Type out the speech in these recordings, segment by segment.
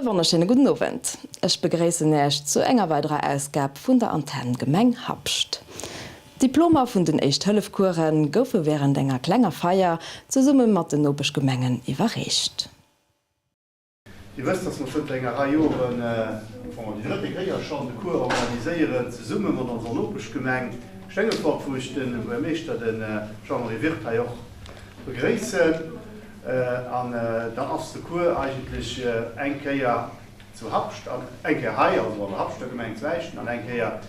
E wonnerschéine gudden Owend. Ech begréissen Äech zu enger weiderer Ausgab vun der Antenn Gemeng Habscht. D'Diplomer vun den Éischt-Hëllef-Coursen goufe wärend enger klenger Feier zesumme mat den Nopeschgemengen iwwerreecht. Dir wësst, dass mer zënter enger Rei Joren, am Fong déi drëtte Kéier schonn, de Cours organiséieren, zesumme mat onser Nopeschgemeng Stengefort, wou ech de Buergermeeschter, de Jean-Marie Wirth, hei och begréissen. An dann ass de Cours eigentlech eng Kéier zu Habscht, an eng Kéier hei, also an der Habschter Gemeng zu Äischten, an eng Kéier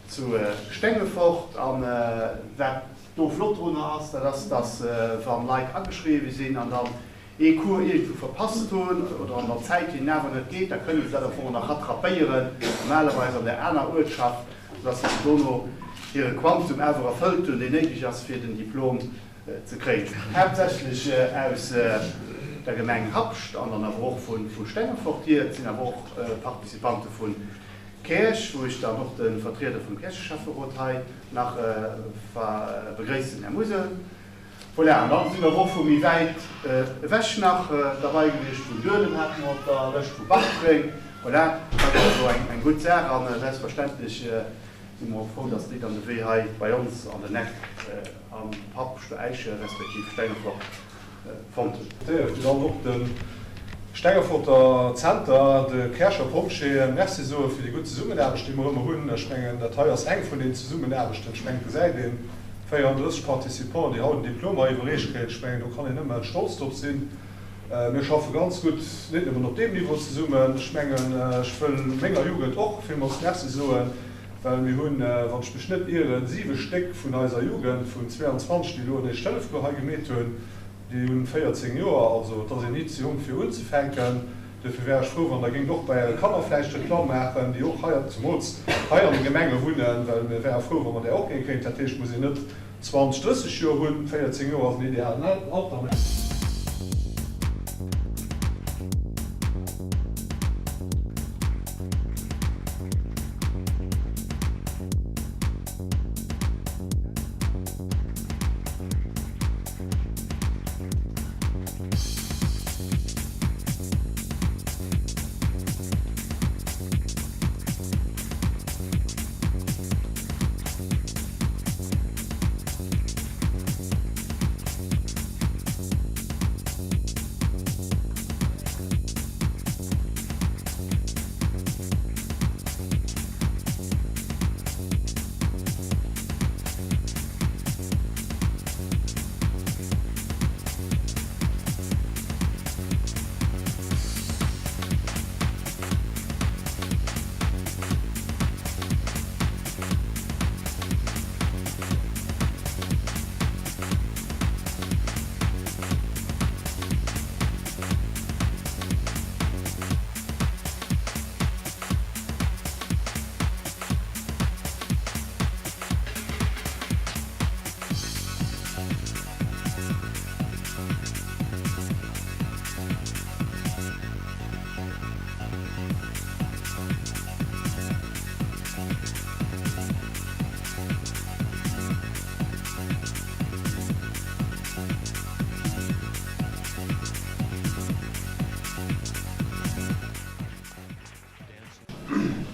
zu Stengefort. A wat do flott drunner ass, dat ass, dass wa Leit ageschriwwen sinn an dann ee Cours iergendwou verpasst hunn oder an der Zäit hinnen awer net geet, da kënne se dat am Fong nach rattrapéieren, normalerweis an där aner Uertschaft, soudass se dono hire Quantum awer erfëllt hunn, deen néideg ass, fir den Diplom ze kréien. Haaptsächlech aus der Gemeng Habscht an dann awer och vu Stengefort hier. Et sinn awer och Participante vu Käerch, wou ech dann och de Vertrieder vum Käercher Schäfferot hei nach begréissen, Här Musel. Voilà, an dann sinn der och vu méi wäit ewech nach derbei gewiescht, vun Duelem hate mer op der Lëscht, vu Bartreng. Voilà, dat ass also eng gutt Saach a selbstverständlech si mer och frou, dass déi dann de Wee hei bei ons an den Eck am Pub Äische respektiv Stengefort fonnt hunn. Dierft dann och dem Stengeforter Zenter, de Käercher Pompjeeën Merci soe fir déi gutt Zesummenaarbecht, déi mer ëmmer hunn. Ech mengen, dat hei ass eng vun den Zesummenaarbechten. Ech mengen, et gesäit een, 34 Participanten, déi haut en Diplom hei iwwerreecht kréien, ech mengen, do kann een nëmme stolz drop sinn. Mir schaffe ganz gutt, net nëmmen op deem Niveau zesummen. Ech mengen, ech wëll menger Jugend och villmools Merci soen, well mir hunn, wann ech mech net ieren, siwe Stéck vun eiser Jugend vun 22, déi elo en Éischt-Hëllef-Cours hei gemeet hunn. Déi hunn 14 Joer, also et ass een ni ze jonk fir unzefänken. Duerfir wär ech frou, wann Der géingt och bei Äre Kanner vläicht Reklamm maachen, déi och hei, zemools hei an de Gemenge wunnen, well mir wäre frou, wa mer där och géinge kréien. Dat heescht, et muss een net 20, 30 Joer hunn, 14 Joer ass en idealen Alter.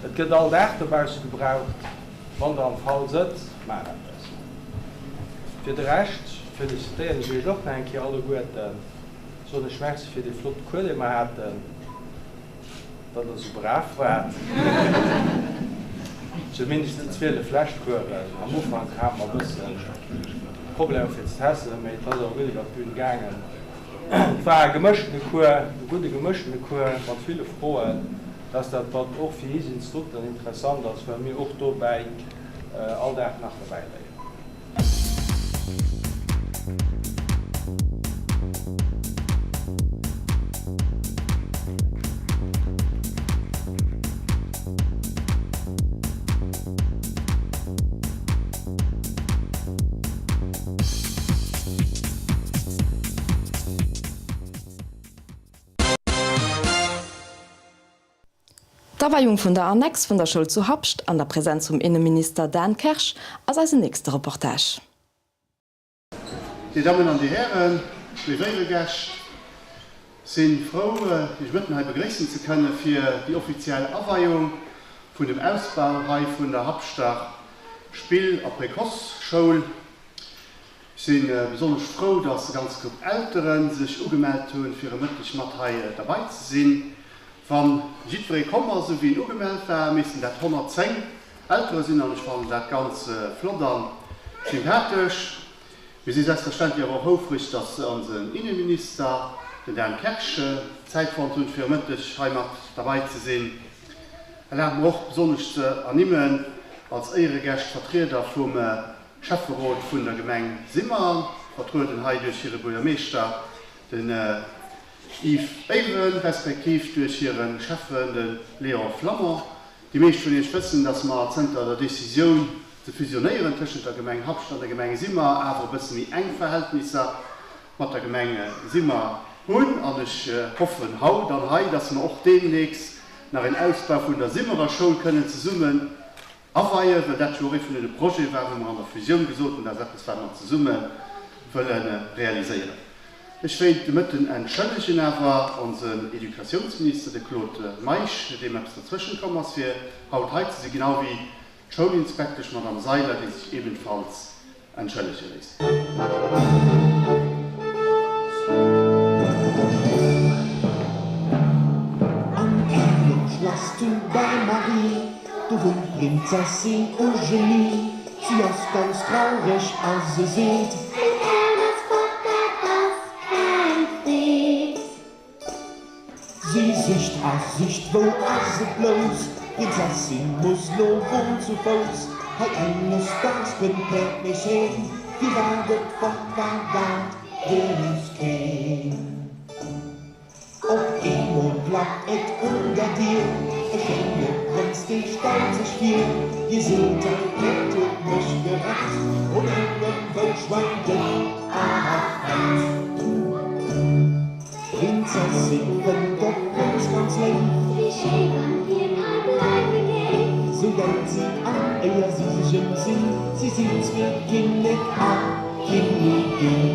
Et gëtt all Dag dobausse gebraucht. Wann der am Fall sëtzt, maacht eppes. Fir de Rescht felicitéieren ech iech och nach eng Kéier alleguerten, soen ech Merci fir dee flotte Cours, dee mer haten, datt der esou brav waart, zumindest déi 12 lescht Coursen. Am Ufank hate mer e bësse Problemer fir ze testen, mee et ass awer gutt iwwer d'Bün gaangen. Et war e gemëschtene Cours, e gudde gemëschtene Cours mat ville Froen. Dass dat wat och fir his Instrukteren interessant ass, well mir och dobäi all Dag nach dobäi léieren. D'Aweiung vun der Annex vun der Schoul zu Habscht an der Präsenz vum Inneminister Dan Kersch ass eisen nächste Reportage. Dir Dammen an Dir Hären, léif Éieregäscht, Sinn frou Iech mëtten hei begréissen ze kënne fir déi offiziell Aweiung vun dem Ausbau hei vun der Habschter Spill a Précoce-Schoul. Ech si besonnesch frou, dass e ganze Grupp Eltere sech ugemellt hunn, fir e Mëtteg mat hei derbei ze sinn. Wa jiddweree komm ass, esou wéi en ugemellt war, missten dat 110 Eltere sinn an ech fannen dat ganz flott a sympathesch. Mir si selbstverständlech awer och houfreg, dass onsen Inneminister, den Dan Kersch, Zäit fonnt hunn, fir e Mëtteg hei mat derbei ze sinn. Erlaabt mer och besonnesch ze ernimmen als Éieregäscht d'Vertrieder vum Schäfferot vun der Gemeng Simmer, vertrueden hei duerch hire Buergermeeschter, den Yves Ewen, respektiv duerch hire Schäffen, de Léon Flamand. Déi meescht vun Iech wëssen, dass mer zënter der Decisioun ze fusionéieren tëschent der Gemeng Habscht an der Gemeng Simmer awer e bësse méi enk Verhältnisser mat der Gemeng Simmer hunn. An ech hoffen haut an hei, dass mer och deemnächst nach een Ausbau vun der Simmerer Schoul kënnen zesummen aweien, well dat jo och ee vun deene Projete war, wou mer an der Fusioun gesot hunn, dat ass eppes, wat mer zesumme wëlle realiséieren. Ech wéilt de Mëtten entschëllegen awer onsen Educatiounsminister, de Claude Meisch, deem eppes derzwëschent komm ass, fir haut hei ze sinn, genau wéi d'Schoulinspektesch, Madame Seiler, déi sech ebenfalls entschëllege léisst. An engem Schlass zu Belle-Marie, do wunnt d'Prinzessin Eugenie. Si ass ganz traureg a se seet. Meng Äerm ass fort, dat ass keng Freed. Si sicht a sicht, wou ass et blouss? D'Prinzessin muss lo wuel zu Fouss. Hei enges Daags kënnt d'Päerd nees heem, Firwat et fort war, dat weess keen. Op eemol klappt et un der Dier, e schéine Prënz, dee stellt sech vir. Hie seet, Däi Päerd huet mech gerett, vrun engem Wëllschwäin, déck awer fett. D'Prinzessin fënnt och Prënz ganz léif. Wéi schéi, wann hien hei bleiwe géif. Sou denkt si, an éier si sech ëmsinn, si sinn zwee Kinnek a Kinnigin.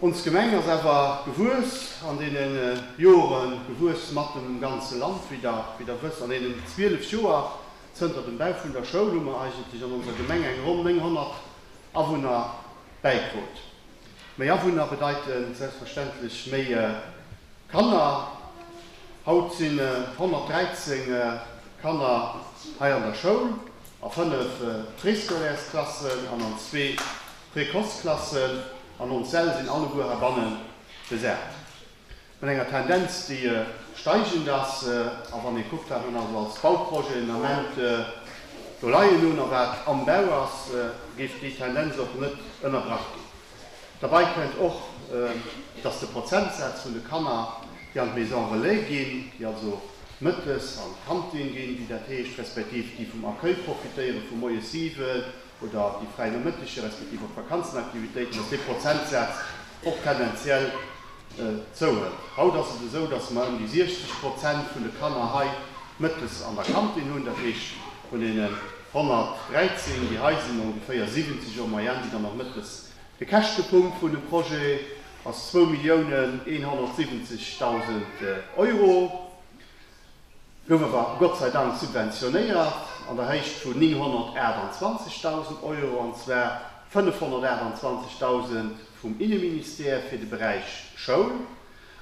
Ons Gemeng ass awer gewuess an deene Joren, gewuess mat dem ganze Land, wéi Der, wéi Der wësst. An deenen 12 Joer zënter dem Bau vun der Schoul hu mer eigentlech an onser Gemeng eng ronn 900 Awunner bäikrut. Méi Awunner bedeite selbstverständlech méi Kanner, Haut sinn 113 Kanner hei an der Schoul, a 5 Préscolaires-Klassen an an zwee Précoce-Klassen, an ons Säll sinn alleguer heibanne besat. Mat enger Tendenz, déi steigend ass. A wann ee kuckt, wat mer nach esou als Bauprojeten den Ament do leien hunn a wat am Bau ass, géif déi Tendenz och net ënnerbrach ginn. Derbei kënnt och, dass de Prozentsaz vun de Kanner, déi an d'Maison relais ginn, déi also mëttes an d'Kantin ginn, wéi dat heescht, respektiv déi vum Accueil profitéieren, vu moies 7 oder déi fräi Nomëtteger, respektiv och d'Vakanzenaktivitéiten, dass dee Prozentsaz och tendenziell zouhëlt. Haut ass et esou, dass mer ëm déi 60 Prozent vun de Kanner hei mëttes an der Kantin hunn, dat heescht vun deene 113, déi hei sinn, ongeféier 70 en moyenne, déi dann och mëttes. De Käschtepunkt vun dem Projet ass 2.170.000 Euro, gouf awer Gott sei Dank subventionéiert an der Héicht vun 928.000 Euro, an zwar 528.000 vum Inneministère fir de Beräich Schoul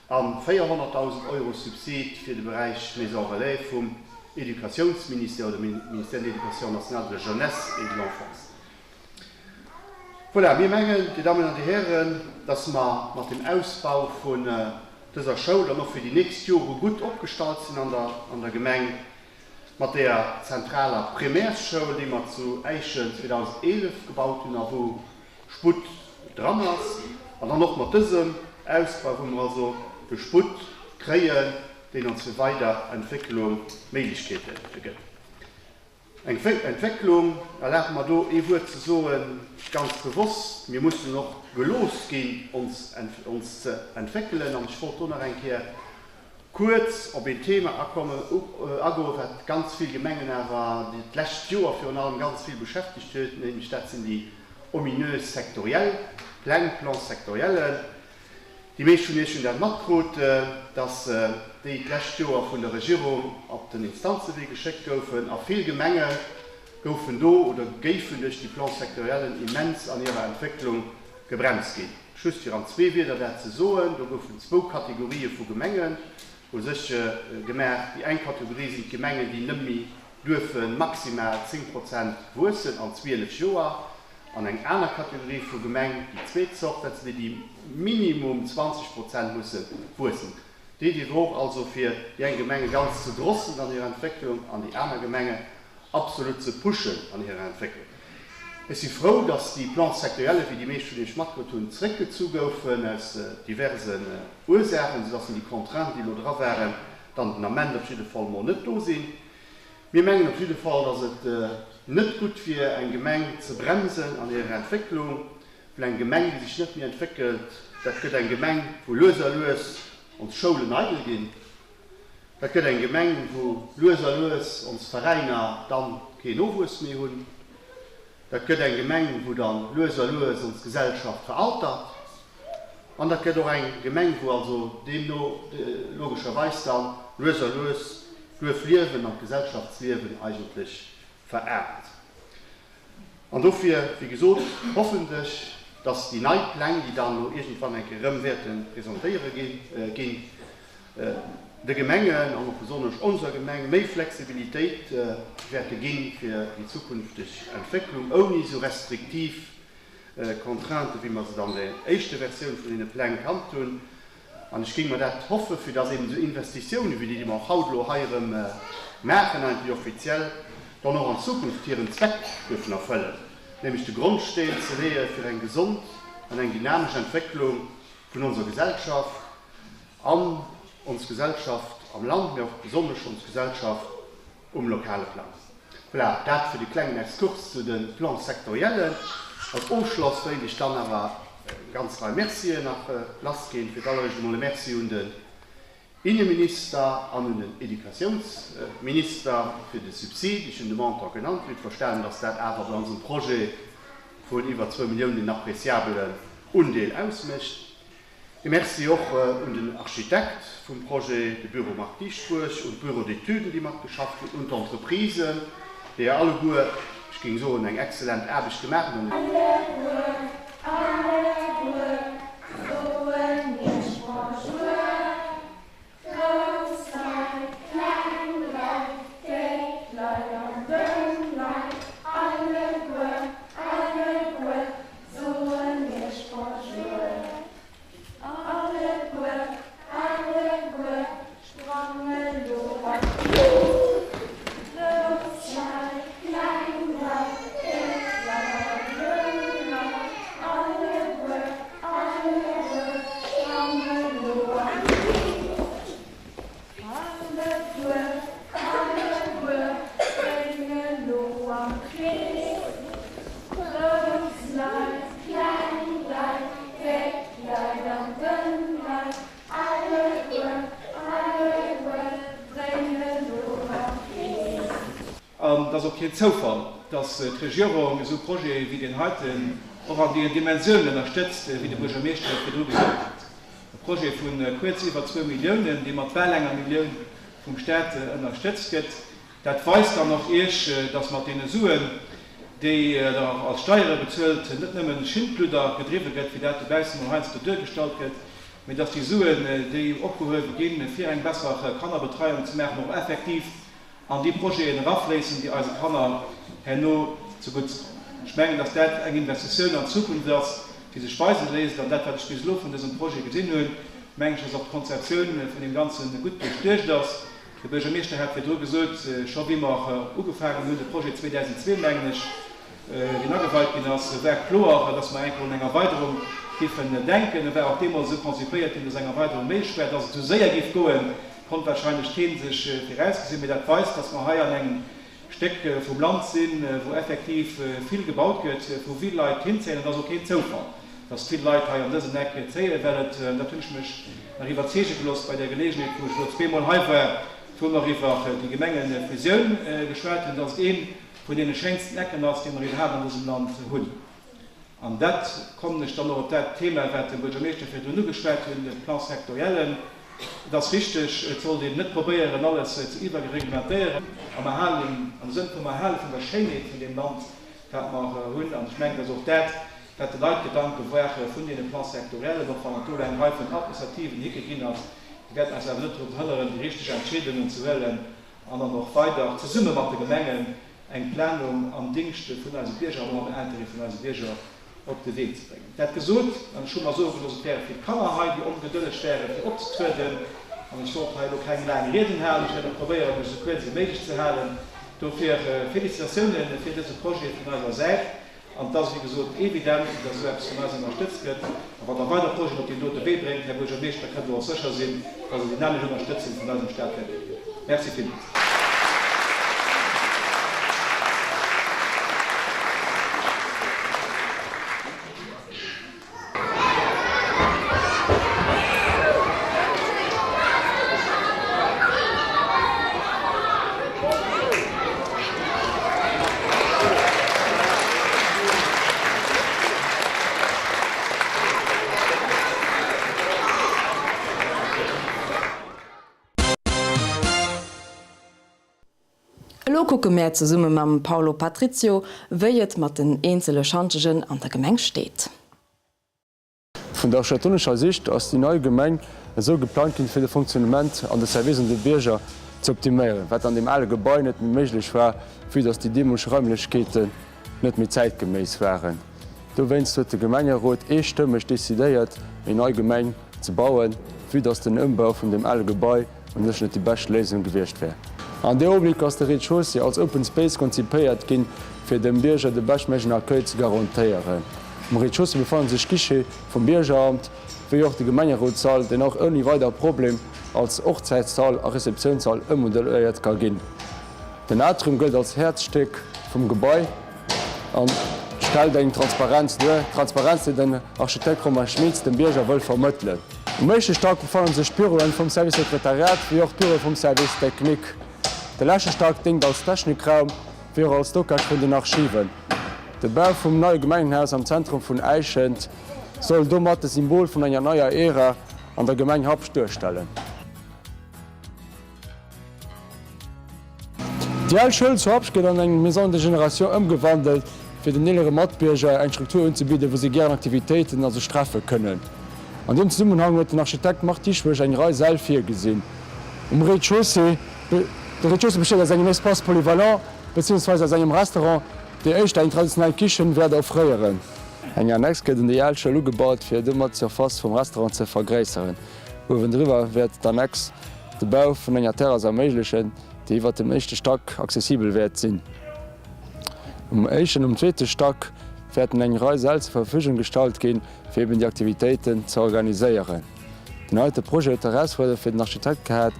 a 400.000 Euro Subsid fir de Beräich Maison relais vum Educatiounsministère oder Ministère de l'Éducation nationale, de la Jeunesse et de l'Enfance. Voilà, mir mengen, Dir Dammen an Dir Hären, dass mer mat dem Ausbau vun dëser Schoul dann och fir déi nächst Jore gutt opgestallt sinn an der an der Gemeng. Mat deeër zentraler Primärschoul, déi mer zu Äischen 2011 gebaut hunn a wou Sputt dran ass, an dann och mat dësem Ausbau, wou mer also de Sputt kréien, deen ons fir weider Entwécklung Méiglechkeete gëtt. Eng Entwécklung, erlaabt mer do ee Wuert ze soen, ganz bewosst, mir mussen och gelooss ginn, ons ons ze entwéckelen. An ech wollt do nach eng Kéier. Kuerz op een Thema akommen, agoen, wat ganz vill Gemengen awer d'lescht Joer virun allem ganz vill beschäftegt huet, nämlech dat sinn déi ominös sektoriell Pläng, Plans sectoriellen. Déi meescht vun Iech hunn dat matkrut, dass déi d'lescht Joer vun der Regierung op den Instanzewee geschéckt goufen a vill Gemenge goufen do oder géifen duerch déi Plans sectoriellen immens an hirer Entwécklung gebremst ginn. Just fir an zwee Wierder dat ze soen, do goufen zwou Kategorië vu Gemengen u sech gemaach. Déi eng Kategorie sinn d'Gemengen, déi net méi duerfe maximal 10 Prozent wuessen an 12 Joer. An eng aner Kategorie vu Gemeng, déi zweet Zort, dat sinn déi, déi minimum 20 Prozent musse wuessen. D'Idee wor also fir déi eng Gemenge ganz ze drosselen an hirer Entwécklung an déi aner Gemenge absolut ze pushen an hirer Entwécklung. Ech si frou, dass déi Plans sectoriels, wéi déi meescht vun Iech matkritt hunn, zréckgezu goufen aus diversen Ursaachen, soudass déi Contraintes, déi elo dra waren, dann den Ament op jidde Fall mol net do sinn. Mir mengen op jidde Fall, dass et net gutt wier, eng Gemeng ze bremsen an hirer Entwécklung, well eng Gemeng, déi sech net méi entwéckelt, dat gëtt eng Gemeng, wou lues a lues ons Schoulen eidel ginn. Dat gëtt eng Gemeng, wou lues a lues ons Veräiner dann keen Nowuess méi hunn. Dat gëtt eng Gemeng, wou dann lues a lues ons Gesellschaft veraltert. An dat gëtt och eng Gemeng, wou also deemno logescherweis dann lues a lues d'Duerfliewen an d'Gesellschaftsliewen eigentlech veraarmt. An dofir, wéi gesot, hoffen ech, dass déi nei Pläng, déi dann elo iergendwann eng Kéier erëm wäerte presentéiere ginn, de Gemengen an och besonnesch onser Gemeng méi Flexibilitéit wäerte gi fir déi zukünfteg Entwécklung, ouni esou restriktiv Contrainten, wéi mer se an der éischte Versioun vun deene Pläng kannt hunn. An ech géing mer dat hoffen, fir dass eben esou Investitiounen, wéi déi, déi mer och haut elo hei erëm maachen, eigentlech offiziell, dann och an Zukunft hiren Zweck duerfen erfëllen, nämlech de Grondsteen ze leeë fir eng gesond an eng dynamesch Entwécklung vun onser Gesellschaft an ons Gesellschaft am Land, mä och besonnesch ons Gesellschaft um lokale Plang. Voilà, dat fir de klengen Exkurs zu de Plans sectoriellen. Als Ofschloss wéilt ech dann awer eng ganz Rei Mercien nach lassginn. Fir d'alleréischt emol e Merci un den Inneminister an un den Educatiounsminister fir de Subsid. Ech hunn de Montant genannt. Dir hutt verstanen, dass dat awer bei onsem Projet vun iwwer zwou Milliounen en appréciabelen Undeel ausmécht. E Merci och un den Architekt vum Projet, de Büro Marc Dieschbourg, un d'Bureaux d'études, déi matgeschafft hunn, un d'Entreprisen, déi alleguer, ech géing soen, eng exzellent Aarbecht gemaach hunn. Alleguer, alleguer soen Iech Bonjour. Grouss Leit, kleng Leit, déck Leit an dënn Leit, alleguer, alleguer soen Iech Bonjour. Alleguer, alleguer sprange lo an d'Luucht. Grouss Leit, kleng Leit, déck Leit an dënn Leit, alleguer, alleguer sprange lo an d'Luucht. Alleguer, alleguer dréine lo am Krees. Grouss Leit, kleng Leit, déck Leit an dënn Leit, alleguer, alleguer dréine lo am Krees. An et ass och keen Zoufall, dass d'Regierung esou Projete wéi deen heiten och an deenen Dimensiounen ënnerstëtzt, wéi de Buergermeeschter et virdru gesot huet. E Projet vu kuerz iwwer zwou Milliounen, dee mat bal enger Millioun vum Stat ënnerstëtzt gëtt. Dat weist dann och Iech, dass mat deene Suen, déi Der als Steiere bezuelt, net nëmmen Schindluder gedriwwe gëtt, wéi dat dobaussen mol heiansdo duergestallt gëtt, mee dass déi Suen, déi opgehuewe ginn, fir eng besser Kannerbetreiung ze maachen, och effektiv an déi Projeten erafléissen, déi eise Kanner herno zegutt kommen. Ech mengen, dass dat eng Investitioun an d'Zukunft ass, déi sech weise léisst. An dat, wat ech bis elo vun dësem Projet gesinn hunn, mengen ech, dass och d'Konzeptioun vun deem Ganze gutt duerchduecht ass. De Buergermeeschter hat virdru gesot, scho wéi mer ugefaangen hunn, de Projet 2002, mengen ech, deen ageweit ginn ass, war kloer, dass mer eng Kéier un eng Erweiderung giffen denken. E war och deemools esou konzipéiert ginn, dass eng Erweiderung méiglech wär. Dass et esou séier géif goen, konnt wahrscheinlech kee sech virausgesinn. Mee dat weist, dass mer hei an engem Stéck vum Land sinn, wou effektiv vill gebaut gëtt, wou vill Leit hinzéien. An dat ass och keen Zoufall. dass vill Leit hei an dësen Eck zéien, well et, dat hunn ech mech nach iwwerzeege gelooss bei där Geleegenheet, wou ech elo zweemol hei war, wou mer iwwer déi Gemengefusioun geschwat hunn, dass et ee vun deene schéinsten Ecken ass, déi mer iwwerhaapt an dësem Land hunn. An dat kommen ech dann och op dat Thema, wat de Buergermeeschter virdrun ugeschwat hunn, de Plan sectoriel. Et ass richteg, et sollt een net probéieren, alles ze iwwerreglementéieren am Erhalen, am Sënn vum Erhale vun der Schéinheet vun deem Land, wat mer hunn. An ech mengen, et ass och dat, wat de Leitgedanke war vun deene Plans sectoriellen, och wann et do elo eng Rei vun administrativen Hicke ginn ass, déi wäerten eis awer net drun hënneren, déi richteg Entscheedungen ze huelen an dann och weider zesumme mat de Gemengen eng Planung am Dingschte vun eise Bierger an och am Intérêt vun eise Bierger op de Wee ze bréngen. Dat gesot, an ech hu mer soe gelooss, et wäre vill Kanner hei, déi ongedëlleg wäre fir opzetrueden, an ech sollt hei elo keng laang Rieden halen, ech wäert och probéieren, mech esou kuerz wéi méiglech ze halen. Dofir Félicitatiounen fir dëse Projet vun eiser Säit. An et ass, wéi gesot, evident, datt esou eppes vun eis ënnerstëtzt gëtt. A wann Der weider Projeten op deem dote Wee bréngt, Här Buergermeeschter, kënnt Der och sécher sinn, datt Der déi nämmlecht Ënnerstëtzung vun eisem Stat wäert kréien. Merci villmools. Elo kucke mär zesumme mam Paulo Patrizio, wéi et mat den eenzele Schantjegen an der Gemeng steet. Vun der architektonescher Sicht ass déi nei Gemeng esou geplangt ginn, fir de Fonctionnement an de Service un de Bierger ze optiméieren, wat an deem ale Gebai net méi méiglech war, vue dass déi deemoleg Raimlechkeeten net méi zäitgeméiss waren. Dowéinst huet de Gemengerot eestëmmeg decidéiert, eng nei Gemeng ze bauen, vue dass den Ëmbau vun deem ale Gebai un sech net déi bescht Léisung gewiescht wär. An deem Oblique ass de Rez-de-chaussée als Open Space konzipéiert ginn, fir dem Bierger de beschtméiglechen Accueil ze garantéieren. Um Rez-de-chaussée befanne sech d'Guichet vum Biergeramt, wéi och de Gemengerotssall, deen och ouni weider Problem als Hochzäitssall a Receptiounssall ëmmodelléiert ka ginn. Den Atrium gëllt als Häerzstéck vum Gebai an stellt eng Transparenz duer, Transparenz, déi den Architekt Romain Schmitz dem Bierger wëll vermëttelen. Um éischte Stack befannen sech d'Büroen vum Service Sekretariat wéi och d'Büroe vum Service Technique. De leschte Stack déngt als Technikraum wéi och als Stockage vun den Archiven. De Bau vum neie Gemengenhaus am Zentrum vun Äischent soll domat de Symbol vun enger neier Ära an der Gemeng Habscht duerstellen. Déi al Schoul zu Habscht gëtt an eng Maison de génération ëmgewandelt, fir den eelere Matbierger eng Struktur unzebidden, wou si gären Aktivitéiten a sech treffe kënnen. An deem Zesummenhang huet den Architekt Marc Dieschbourg eng Rei Säll virgesinn. Um Rez-de-chaussée, De Rez-de-chaussée besteet aus engem Espace polyvalent beziehungsweise aus engem Restaurant, dee éischter eng traditionell Kichen wäert offréieren. Eng Annex gëtt un déi al Schoul ugebaut, fir domat d'Surface vum Restaurant ze vergréisseren. Uewendriwwer wäert d'Annex de Bau vun enger Terrass erméiglechen, déi iwwert dem éischte Stack accessibel wäert sinn. Um éischten an um zweete Stack wäerten eng Rei Säll zur Verfügung gestallt ginn, fir eben déi Aktivitéiten ze organiséieren. Den heite Projet huet d'Erausfuerderung fir den Architekt gehat,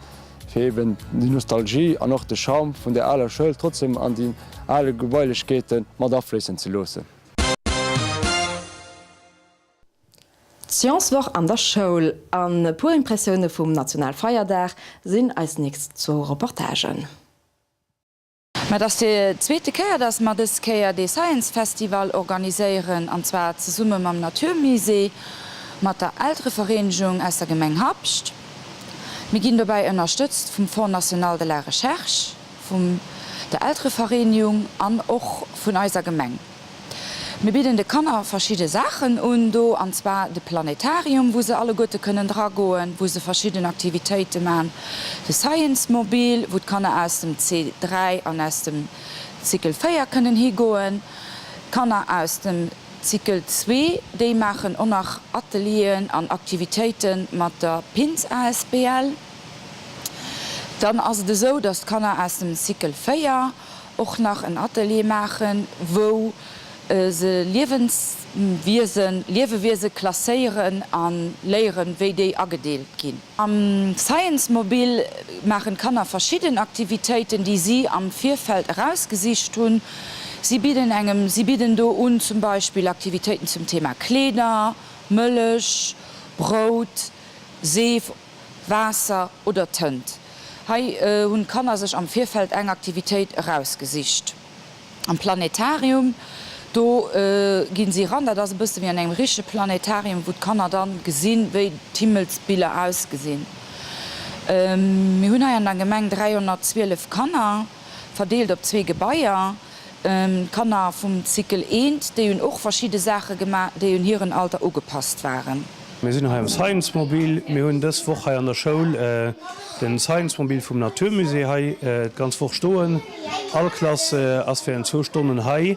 fir eben déi Nostalgie an och de Charme vun der aler Schoul trotzdem an déi ale Gebailechkeete mat afléissen ze loossen. D'Sciencewoch an der Schoul an e puer Impressioune vum Nationalfeierdag sinn eis nächst zwou Reportagen. Mä et ass déi zweete Kéier, dass mer dës Kéier dee Science Festival organiséieren, an zwar zesumme mam Naturmusée, mat der Elterevereenegung aus der Gemeng Habscht. Mir ginn dobäi ënnerstëtzt vum Fonds national de la recherche, vum der Elterevereenegung an och vun eiser Gemeng. Mir bidden de Kanner verschidde Saachen un do, an zwar de Planetarium, wou se alleguerte kënnen dragoen, wou se verschidden Aktivitéite man, de Science Mobile, wou d'Kanner aus dem C3 an aus dem Cycle 4 kënnen higoen. D'Kanner aus dem Cycle 2, déi maachen och nach Atelieren an Aktivitéite mat der Pins asbl. Dann ass et esou, dass d'Kanner aus dem Cycle 4 och nach en Atelier maachen, wou se Liewenswiesen, Liewewiese klasséieren a léieren, wéi déi agedeelt ginn. Am Science Mobile maachen d'Kanner verschidden Aktivitéiten, déi si am Virfeld erausgesicht hunn. Si bidden engem, si bidden do un zum Beispill Aktivitéiten zum Thema Kleeder, Mëllech, Brout, Seef, Waasser oder Tënt. Hei hunn d'Kanner sech am Virfeld eng Aktivitéit erausgesicht. Am Planetarium, do ginn si eran, dat ass e bësse wéi an engem richtege Planetarium, wou d'Kanner dann gesinn, wéi d'Himmelsbiller ausgesinn. Mir hunn hei an der Gemeng 312 Kanner, verdeelt op zwee Gebaier. D'Kanner vum Cycle eent, déi hunn och verschidde Saache gemaach, déi un hiren Alter ugepasst waren. Mir sinn hei am Science-Mobil. Mir hunn dës Woch hei an der Schoul den Science-Mobil vum Natur Musée hei d'ganz Woch stoen. All Klass ass während zwou Stonnen hei.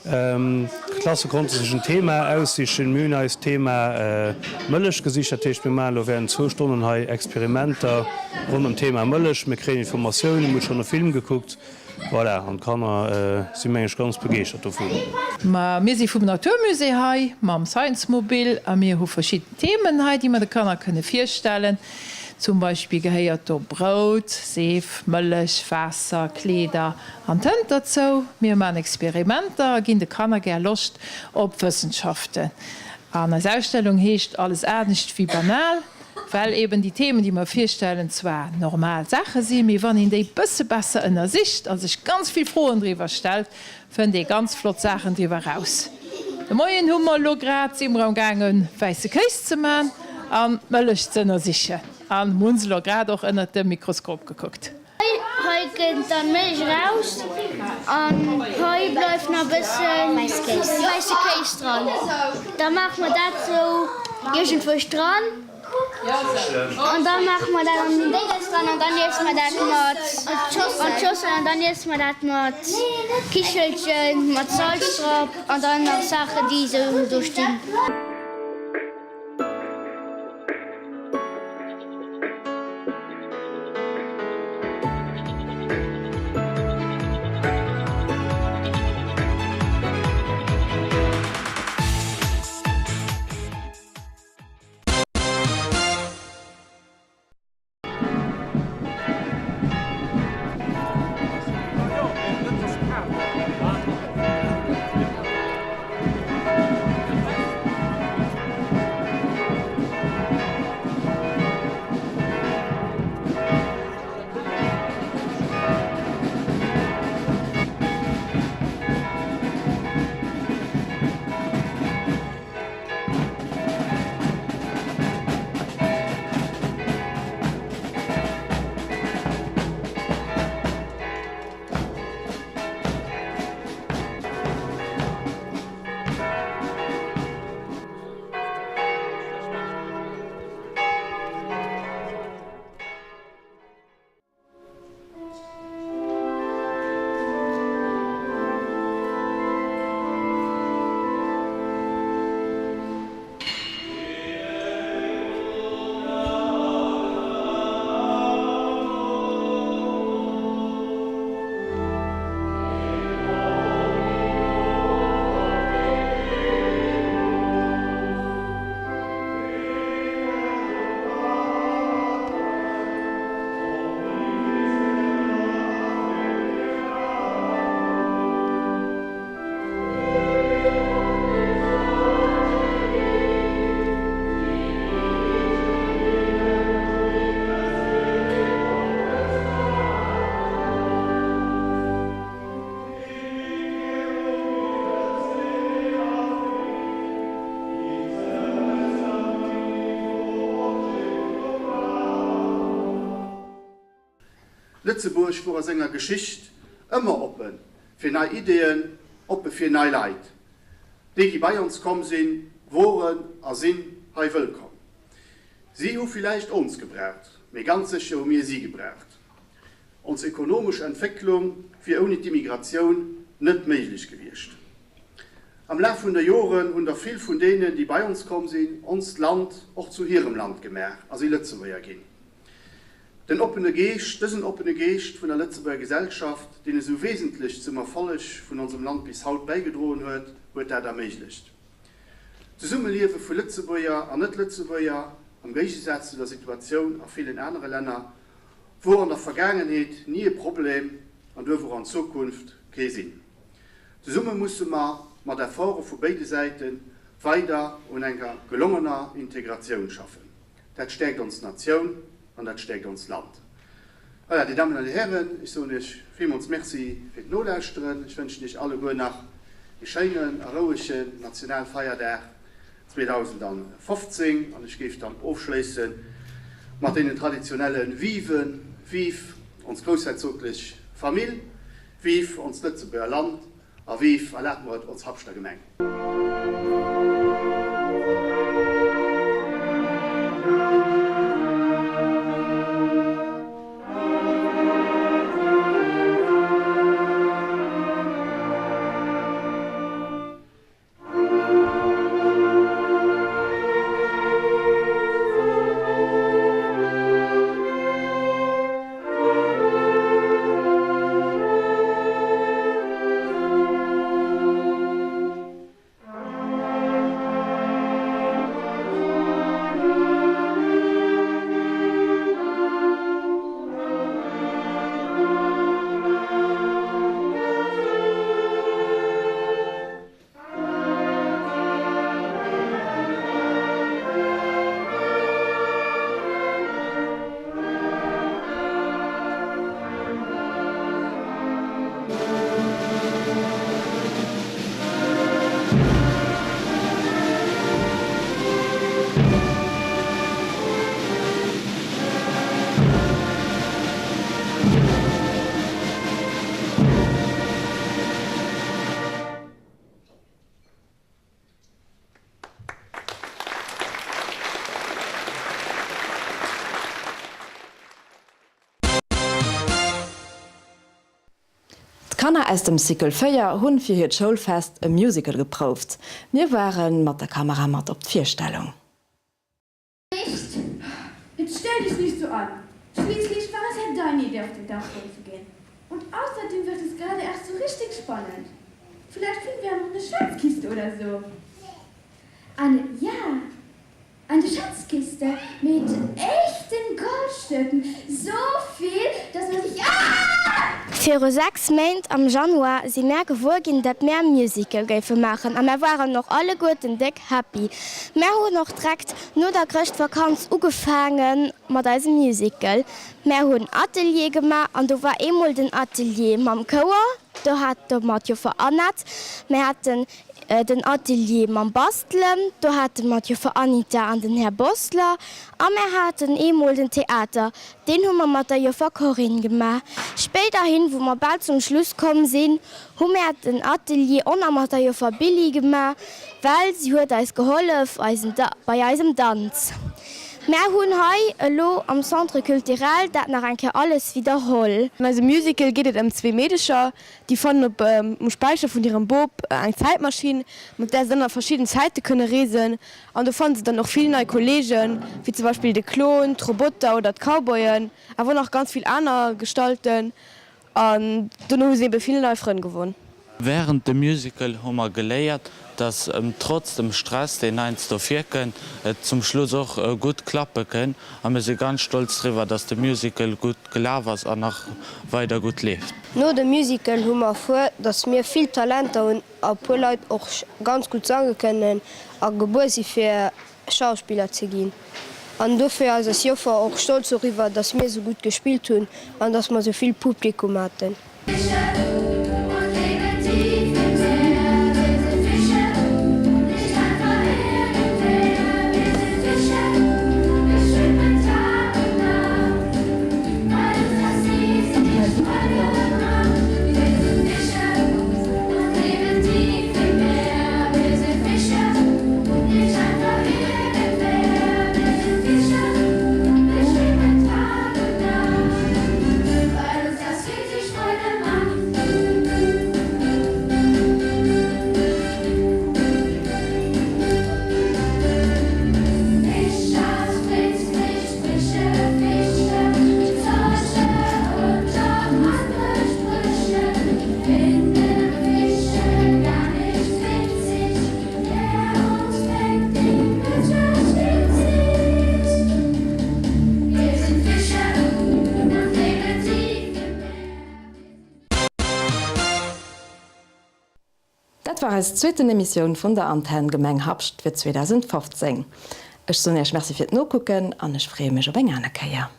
D'Klasse konnte sech en Thema aussichen. Mir hunn eis d'Thema Mëllech gesicht. Dat heescht, mir maachen elo während zwou Stonnen hei Experimenter ronderëm d'Thema Mëllech. Mir kréien Informatiounen, mir hu schonn e Film gekuckt. Voilà, an d'Kanner si meng ech ganz begeeschtert dovun. Ma mir si vum Natur Musée hei mam Science Mobil a mir hu verschidden Themen hei, déi mer de Kanner kënne virstellen. Zum Beispill gehéiert do Brout, Seef, Mëllech, Waasser, Kleeder an Tënt derzou. Mir man Experimenter a ginn de Kanner gär Loscht op Wëssenschaften. An eis Ausstellung heescht Alles anescht wéi banal. Well eben déi Themen, déi mer virstellen, zwar normal Saache sinn, mee wann een déi bësse besser ënnersicht a sech ganz vill Froen driwwer stellt, fënnt ee ganz flott Saachen driwwer raus. De Moien hu mer elo grad, si mer am gaangen, wäisse Kéis ze man an d'Mëllech ze ënnersichen an hu se elo grad och ënnert dem Mikroskop gekuckt. Hei kënnt dann Mëllech eraus an hei bleift nach bëssen wäisse Kéis dran. Da maache mer dat sou iergendwousch dran an da maache mer dat an den Déngens dran an dann iesse mer dat mat an d'Schossel an dann iesse mer dat mat Kichelchen mat Salz drop an dann nach Saachen déi sou do stinn. Lëtzebuerg wor a senger Geschicht ëmmer oppe fir nei Ideeën, oppe fir nei Leit. Déi, déi bei ons komm sinn, woren a sinn hei wëllkomm. Si hu villäicht ons gebraucht, mee ganz sécher hu mir si gebraucht. Ons ekonomesch Entwécklung wier ouni d'Immigratioun net méiglech gewiescht. Am Laf vun de Joren hunn der vill vun deenen, déi bei ons komm sinn, onst Land och zu hirem Land gemaach a si Lëtzebuerger ginn. Den oppene Geescht, dësen oppene Geescht vun der Lëtzebuerger Gesellschaft, deen esou wesentlech zum Erfolleg vun onsem Land bis haut bäigedroen huet, huet dat erméiglecht. D'Zesummeliewe vu Lëtzebuerger an Net-Lëtzebuerger, am Géigesaz zu der Situatioun a villen anere Länner, wor an der Vergaangenheet ni e Problem an duerf och an Zukunft kee sinn. Zesumme musse mer, mat Efforte vu béide Säiten, weider un enger gelongener Integratioun schaffen. Dat stäerkt ons Natioun an dat stäerkt ons Land. Voilà, Dir Dammen an Dir Hären, ech soen Iech villmools Merci fir d'Nolauschteren. Ech wënschen Iech alleguer nach ee schéinen a rouegen Nationalfeierdag 2015 an ech géif dann ofschléisse mat deenen traditionelle Viven, Vive ons groussherzoglech Famill, Vive ons Lëtzebuerger Land a Vive, erlaabt mer et, ons Habschter Gemeng. D'Kanner aus dem Cycle 4 hunn fir hiert Schoulfest e Musical geprouft. Mir waren mat der Kamera mat op d'Virstellung. Nicht? Jetzt stell dich nicht so an. Schließlich war es ja deine Idee, auf den Dachboden zu gehen. Und außerdem wird es gerade erst so richtig spannend. Vielleicht finden wir ja noch eine Schatzkiste oder so. Eine, ja, eine Schatzkiste mit echten Goldstücken. So viel, dass man sich ah! Viru 6 Méint, am Januar, si mär gewuer ginn, dat mär Musical géife maachen a mär waren och alleguerten déck happy. Mär hunn och dreckt no der Chrëschtvakanz ugefaange mat eisem Musical. Mär hunn Ateliere gemaach an do war eemol den Atelier mam Chouer, do hate mer d'Joffer Annette. Mär haten den Atelier mam Bastelen, do hate mer d'Joffer Anita an den Här Bossler. A mär haten eemol den Theater, deen hu mer mat der Joffer Corinne gemaach. Spéiderhin, wou mer bal zum Schluss komm sinn, hu mär den Atelier och nach mat der Joffer Billy gemaach, well si huet eis gehollef eisen bei eisem Danz. Mär hunn hei elo am Centre culturel dat nach eng Kéier alles widderholl. An eisem Musical geet et ëm zwee Meedecher, déi fannen op um Späicher vun hirem Bop eng Zäitmaschinn, mat där se dann a verschidden Zäite kënne reesen. An do fanne se dann och vill nei Kolleegen, wéi zum Beispill de Klon, d'Roboter oder d'Cowboyen, awer och nach ganz vill aner Gestalten. An dono hu se ebe vill nei Frënn gewonn. Wärend dem Musical hu mer geléiert, dass trotz dem Stress, deen heiansdo virkënnt, et zum Schluss och gutt klappe kënn. A mir si ganz stolz driwwer, dass de Musical gutt gelaf ass an nach weider gutt leeft. No dem Musical hu mer erfuer, dass mir vill Talenter hunn a puer Leit och ganz gutt sange kënnen a gebuer si fir Schauspiller ze ginn. An dofir ass eis Joffer och stolz doriwwer, dass mir sou gutt gespillt hunn an dass mer sou vill Publikum haten. Dat war eis zweeten Emissioun vun der Antenn Gemeng Habscht fir 2015. Ech soen Iech Merci fir d'Nokucken an ech freeë mech op eng aner Kéier.